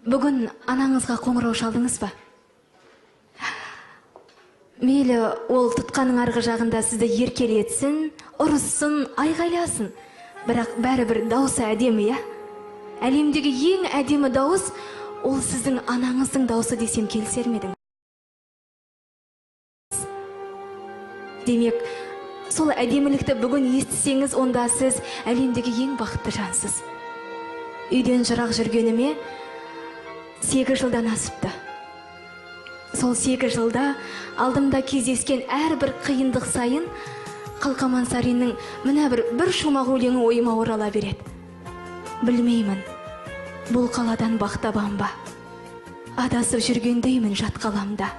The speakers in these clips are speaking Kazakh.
Бүгін анаңызға қоңырау шалдыңыз ба? Мейлі, ол тұтқаның арғы жағында сізді еркелетсін, ұрыссын, айғайласын, бірақ бәрібір дауысы әдемі, иә? Әлемдегі ең әдемі дауыс ол сіздің анаңыздың дауысы десем, келісер ме едіңіз? Демек, сол әдемілікті бүгін естісеңіз, онда сіз әлемдегі ең бақытты жансыз. Үйден жырақ жүргеніме 8 жылдан асыпты. Сол 8 жылда алдымда кездескен әрбір қиындық сайын Қалқаман Сариннің мына бір шумақ өлеңі ойыма орала береді: «Білмеймін, бұл қаладан бақ табам ба, адасып жүргендеймін жат қаламда,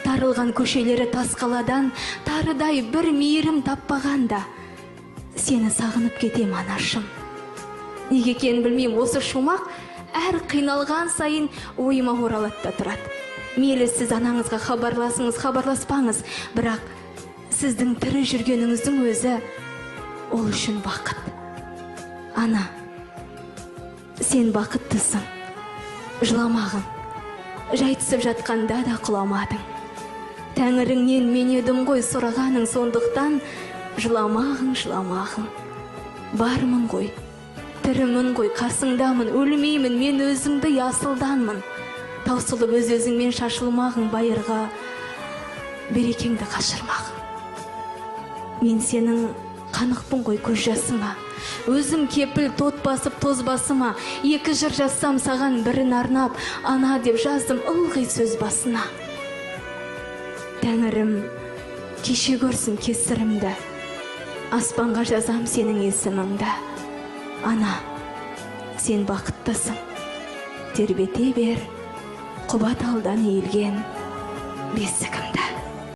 тарылған көшелері тас қаладан тарыдай бір мейірім таппағанда, сені сағынып кетем, анашым». Неге екенін білмеймін, осы шумақ әр қиналған сайын ойыма оралады да тұрады. Мейлі, сіз анаңызға хабарласыңыз, хабарласпаңыз, бірақ сіздің тірі жүргеніңіздің өзі ол үшін бақыт. Ана, сен бақыттысың, жыламағың, жай түсіп жатқанда да құламадың. Тәңіріңнен мен едім ғой сұрағаның, сондықтан жыламағың, жыламағың. Бармын ғой, тірімін ғой, қасыңдамын, өлмеймін мен, өзіңді асылданмын. Таусылып өз өзіңмен шашылмағың, байырға берекеңді қашырмағың. Мен сенің қанықпын ғой көз жасыңа, өзім кепіл тот басып тозбасыма. Екі жыр жазсам саған, бірін арнап, «Ана» деп жаздым ылғи сөз басына. Тәңірім кеше көрсін кесірімді, аспанға жазам сенің есіміңді. Ана, сен бақыттысың, тербете бер құба талдан иілген бесігімді.